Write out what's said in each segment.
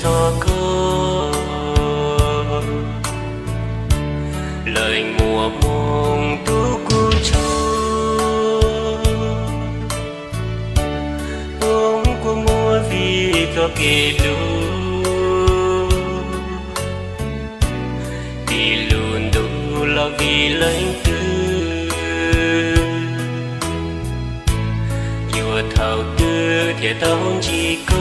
txog koj, leej muaj hmoo tub kuj tshua, hoob kua muag vim txoj kev hlub, tis lus ntuj los vim leej twg, yuav thaum twg thiaj tau ntsib koj.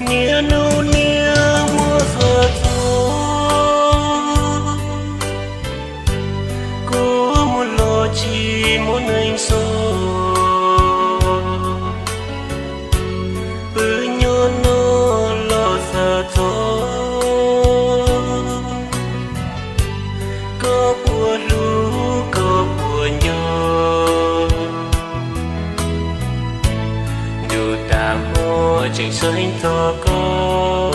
Niaj hnub niaj muaj txhua txhua, kuv mus los tsis muaj neeg xov. Pw nyob no los xav txog koj puas hlub koj puas nco. Ntuj tas hmo tseem xeeb txog koj,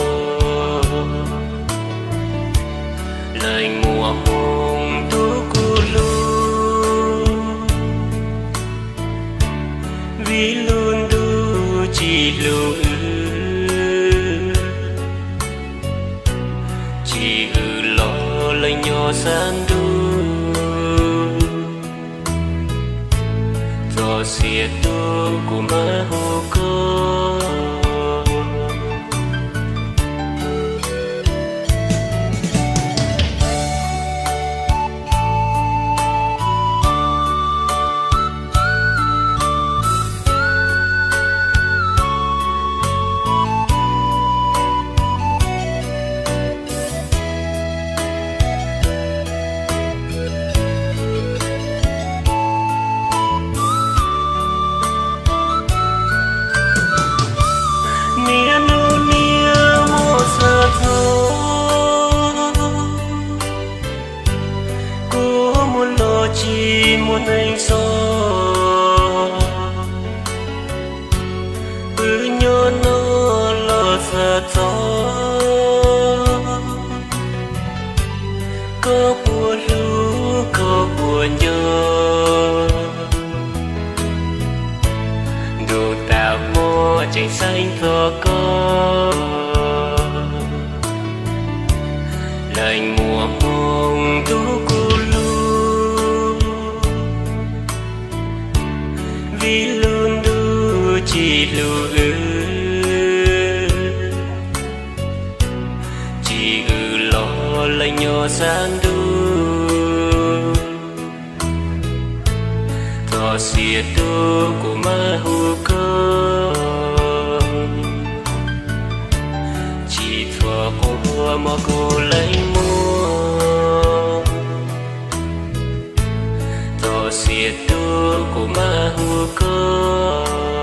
leej muaj hmoo tub kuj hlub, vim lub ntuj tsis hlub wb, tsis wb los leej nyob xav ntuj, txog xiam tuj kuv mam hu koj. Niaj hnub niaj muaj txhua txhua, kuv mus los tsis muaj neeg xov. Pw nyob no los xav txog koj puas hlub koj puas nco. Ntuj tas hmo tseem xeeb txog koj, leej muaj hmoo tub kuj hlub, vim lub ntuj tsis hlub wb, tsis wb los leej nyob xav ntuj, txog xiam tuj kuv mam hu koj. Tsis txhua qhov muaj kuv leej muaj, txog xiam tuj kuv mam hu koj.